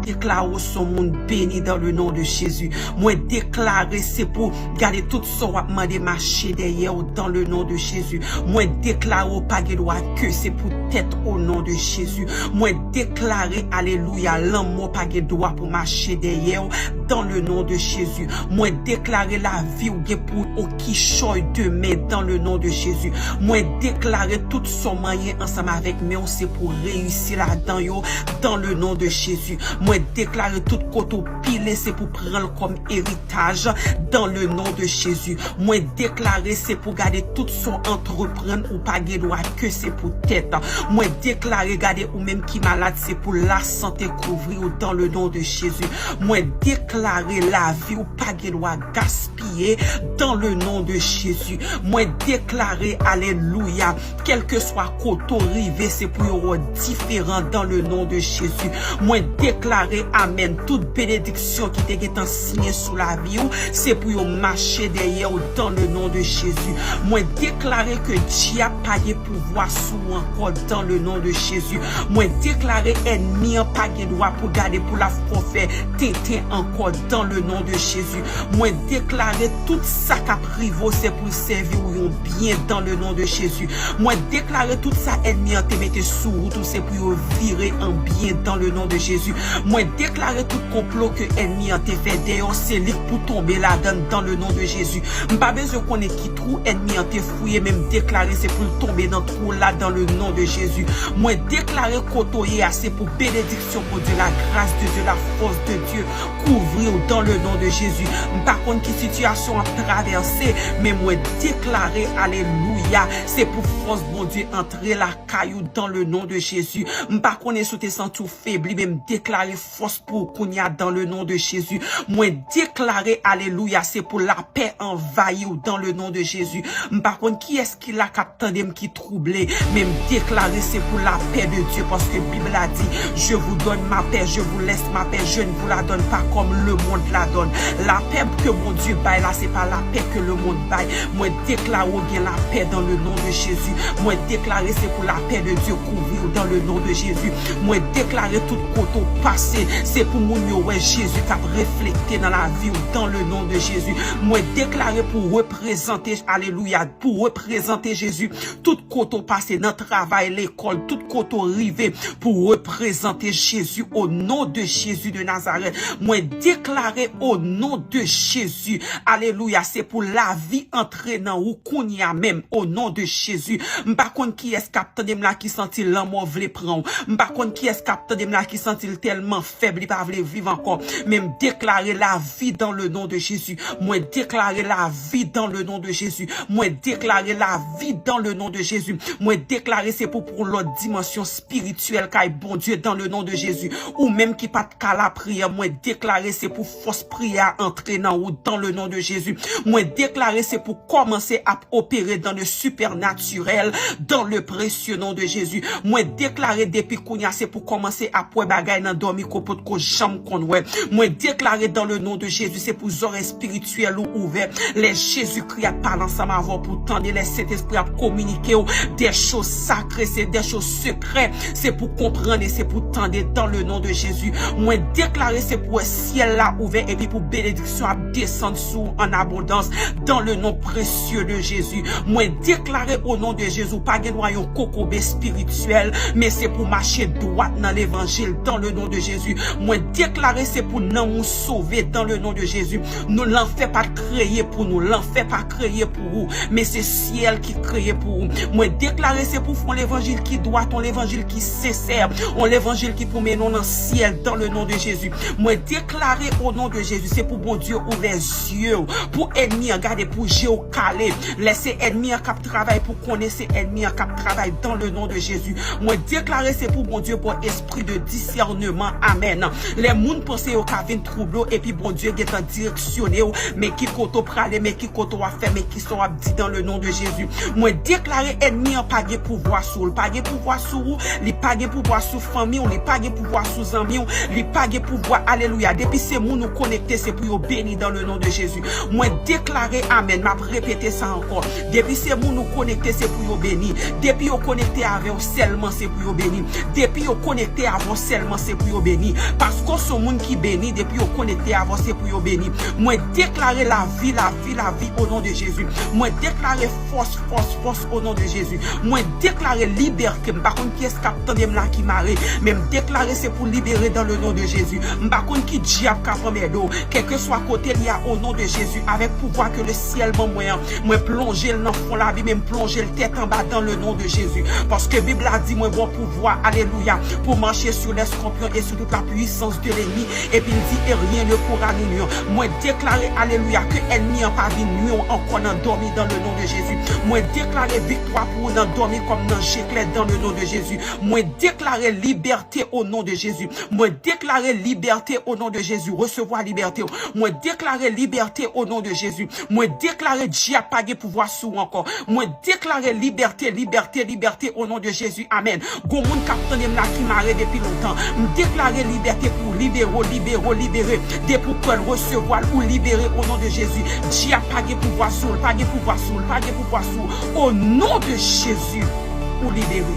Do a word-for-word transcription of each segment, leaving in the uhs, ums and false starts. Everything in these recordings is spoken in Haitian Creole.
Deklare w se yon moun beni dans le nom de Jésus. Mwen deklare se pou gade tout sa w ap mande mache dèyè w dans le nom de Jésus. Mwen deklare w pa gen dwa ke se pou tèt au nom de Jésus. Mwen deklare, alelouya, lanmò pa gen dwa pou mache dèyè w dans le nom de Jésus. Mwen deklare lavi w gen pou w kichòy demen dans le nom de Jésus. Mwen deklare tout sa w manyen ansanm avèk men w se pou reyisi ladan yo dans le nom de Jésus. Mwen deklare tout kote w pile se pou pran l kòm eritaj dans le nom de Jésus. Mwen deklare se pou gade tout sa w antreprann ou pa gen dwa ke se pou tèt. Mwen deklare gade ou menm ki malad se pou lasante kouvri w dans le nom de Jésus. Mwen deklare lavi w pa gen dwa gaspiye dans le nom de Jésus. Mwen deklare, alelouya, kèlkeswa kote w rive, se pou yo wè w diferan dans le nom de Jésus. Mwen deklare amèn. Tout benediksyon ki te gentan siyen sou lavi w, se pou yo mache dèyè w dans le nom de Jésus. Mwen deklare ke dyab pa gen pouvwa sou w ankò dans le nom de Jésus. Mwen deklare ènmi an pa gen dwa pou gade pou l ap fè w fè tenten ankò dans le nom de Jésus. Mwen deklare tout sa k ap rive w se pou l sèvi w yon byen dans le nom de Jésus. Mwen deklare tout sa ènmi an te mete sou wout ou se pou yo vire an byen dans le nom de Jésus. Mwen deklare tout konplo ke ènmi an te fè dèyè w se li k pou tonbe ladan l dans le nom de Jésus. M pa bezwen konnen ki twou ènmi an te fouye, men m deklare se pou l tonbe nan twou la dans le nom de Jésus. Mwen deklare kote w ye a se pou benediksyon Bondye, la grâce de Dieu, la force de Dieu kouvri w dans le nom de Jésus. M pa konn ki sitiyasyon w ap travèse, men mwen deklare, alelouya, se pou fòs Bondye antre lakay ou dans le nom de Jésus. M pa konnen si w te santi w febli, men m deklare fòs pou ou kounye a dans le nom de Jésus. Mwen deklare, alelouya, se pou lapè anvayi w dans le nom de Jésus. M pa konn kiyès ki la k ap tande m ki twouble, men m deklare se pou lapè de Dye, paske Bib la di, je vous donne ma paix, je vous laisse ma paix, je ne vous la donne pas comme le monde la donne. Lapè ke Bondye bay la, se pa lapè ke lemonn bay. Mwen deklare w gen lapè dans le nom de Jésus. Mwen deklare se pou lapè de Dye kouvri w dans le nom de Jésus. Mwen deklare tout kote w pase, se pou moun yo wè Jezi k ap reflekte nan lavi w dans le nom de Jésus. Mwen deklare pou reprezante, alelouya, pou reprezante Jezi tout kote w pase, nan travay, lekòl, tout kote w rive, pou reprezante Jezi au nom de Jésus de Nazareth. Mwen deklare au nom de Jésus, alelouya, se pou lavi antre nan ou kounye a menm, au nom de Jésus. M pa konn kiyès k ap tande m la ki santi lanmò vle pran w. M pa konn kiyès k ap tande m la ki santi l tèlman fèb, li pa vle viv ankò. Men m deklare lavi dans le nom de Jésus. Mwen deklare lavi dans le nom de Jésus. Mwen deklare lavi dans le nom de Jésus. Mwen deklare se pou pran lòt dimansyon espirityèl kay Bondye dans le nom de Jésus. Ou menm ki pa t ka lapriyè, mwen deklare se pou fòs priyè a antre nan ou dans le nom de Jésus. Mwen deklare se pou kòmanse ap opere dans le supernatural dans le précieux nom de Jésus. Mwen deklare depi kounye a se pou kòmanse ap wè bagay nan dòmi ke w potko janm konn wè. Mwen deklare dans le nom de Jésus se pou zòrèy espirityèl ou ouvè. Lè Jezikri ap pale ansanm avè w pou w tande, lè Sentespri ap kominike w des choses sacrées, se des choses secrètes, se pou konprann e se pou tande dans le nom de Jésus. Mwen deklare se pou wè syèl la ouvè epi pou benediksyon ap desann sou w an abondans dans le nom précieux de Jésus. Mwen deklare au nom de Jésus, ou pa gen dwa yon kokobe espirityèl, men se pou mache dwat nan levanjil dans le nom de Jésus. Mwen deklare se pou nanm ou sove dans le nom de Jésus. Nou, lanfè pa t kreye pou nou, lanfè pa kreye pou ou, men se syèl ki kreye pou ou. Mwen deklare se pou fè yon levanjil ki dwat, yon levanjil ki sensè, yon levanjil ki pou mennen w nan syèl dans le nom de Jésus. Mwen deklare au nom de Jésus, se pou Bondye ouvè zye w, pou ènmi an gade pou je w kale. Lè se ènmi an k ap travay pou konnen se ènmi an k ap travay dans le nom de Jésus. Mwen deklare se pou Bondye ba w espri de disèneman. Amèn. Lè moun panse yo ka vin twouble w, epi Bondye gentan direksyone w, men ki kote w prale, men ki kote w ap fè, men ki sa w ap di dans le nom de Jésus. Mwen deklare ènmi an pa gen pouvwa sou w, li pa gen pouvwa sou ou, li pa gen pouvwa sou fanmi w, li pa gen pouvwa sou zanmi w, li pa gen pouvwa, alelouya. Depi se moun ou konekte, se pou yo beni dans le nom de Jésus. Mwen deklare amèn, m ap repete sa ankò. Depi se moun ou konekte, se pou yo beni. Depi yo konekte avè w sèlman, se pou yo beni. Depi yo konekte avè w sèlman, se pou yo beni. Paske w se yon moun ki beni, depi yo konekte avè w, se pou yo beni. Mwen deklare lavi, lavi, lavi, o non de Jezi. Mwen deklare fòs, fòs, fòs, o non de Jezi. Mwen deklare libète. M pa konn kiyès k ap tande m la ki mare, men m deklare se pou libere dans le nom de Jésus. M pa konn ki dyab k ap anmède w. Kèlkeswa kote li a, o non de Jezi, avèk pouvwa ke le syèl ban mwen an, mwen plonje l nan fon labim e m plonje l tèt anba dans le nom de Jésus. Paske Bib la di mwen ba w pouvwa, alelouya, pou mache sou lèskonpyon e sou tout la puissance de l'ennemi. Epi l di, et rien ne pourra nous nuire. Mwen deklare, alelouya, ke ènmi an pa vin nwi w ankò nan dòmi dans le nom de Jésus. Mwen deklare viktwa pou ou nan dòmi kòm nan je klè dans le nom de Jésus. Mwen deklare libète o non de Jezi. Mwen deklare libète o non de Jezi. Resevwa libète w. Mwen deklare libète o non de Jezi. Mwen deklare dyab pa gen pouvwa sou ou ankò. Mwen deklare libète, libète, libète o non de Jezi. Amèn. Gon moun k ap tande m la ki mare depi lontan. M deklare libète pou w, libere w, libere w, libere. Depi w kwè l, resevwa l, ou libere o non de Jezi. Dyab pa gen pouvwa sou l, pa gen pouvwa sou l, pa gen pouvwa sou l. O non de Jezi, ou libere.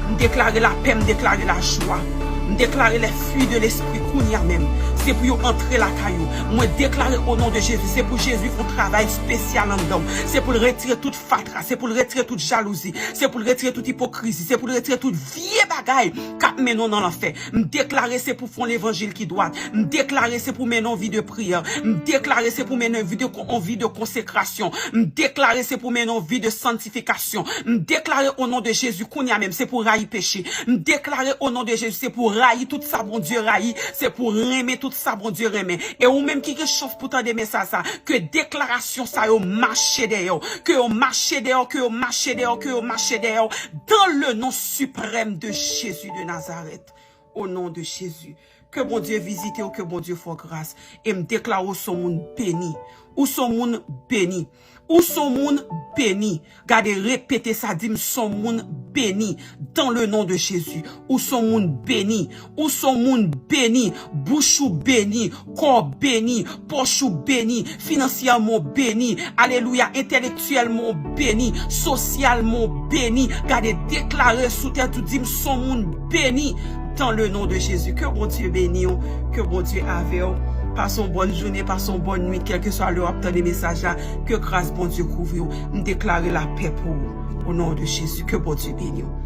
M deklare lapè, m deklare lajwa. M deklare les fruits de l'esprit kounye a menm. Se pou yo antre lakay ou. Mwen deklare o non de Jezi, se pou Jezi fè yon travay espesyal anndan w. Se pou l retire tout fatra, se pou l retire tout jalouzi, se pou l retire tout ipokrizi, se pou l retire tout vye bagay k ap mennen w nan lanfè. M deklare se pou fè yon levanjil ki dwat. M deklare se pou mennen yon vi de priyè. M deklare se pou mennen yon vi de, yon vi de konsekrasyon. M deklare se pou mennen yon vi de santifikasyon. M deklare o non de Jezi kounye a menm se pou rayi peche. M deklare o non de Jezi se pou rayi tout sa Bondye rayi. Se pou renmen tout sa Bondye renmen. E ou menm ki gen chans pou tande mesaj sa, ke deklarasyon sa yo mache dèyè w. Ke yo mache dèyè w, ke yo mache dèyè w, ke yo mache dèyè w. Dans le nom suprême de Jésus de Nazareth. O non de Jezi. Ke Bondye vizite w, ke Bondye fè w gras. E m deklare w se yon moun beni. Ou se yon moun beni. Ou se yon moun beni. Gade, repete sa, di m se yon moun beni. Dans le nom de Jésus. Ou se yon moun beni. Ou se yon moun beni. Bouch ou beni. Kò w beni. Pòch ou beni. Finansyèman w beni. Alelouya. Entèlektyèlman w beni. Sosyalman w beni. Gade, deklare sou tèt ou, di m se yon moun beni. Dans le nom de Jésus. Ke Bondye beni w. Ke Bondye avè w. Pase yon bòn jounen, pase yon bòn nwit, kèlkeswa lè w ap tande mesaj la. Ke gras Bondye kouvri w. M deklare lapè pou ou. O non de Jezi, ke Bondye beni w.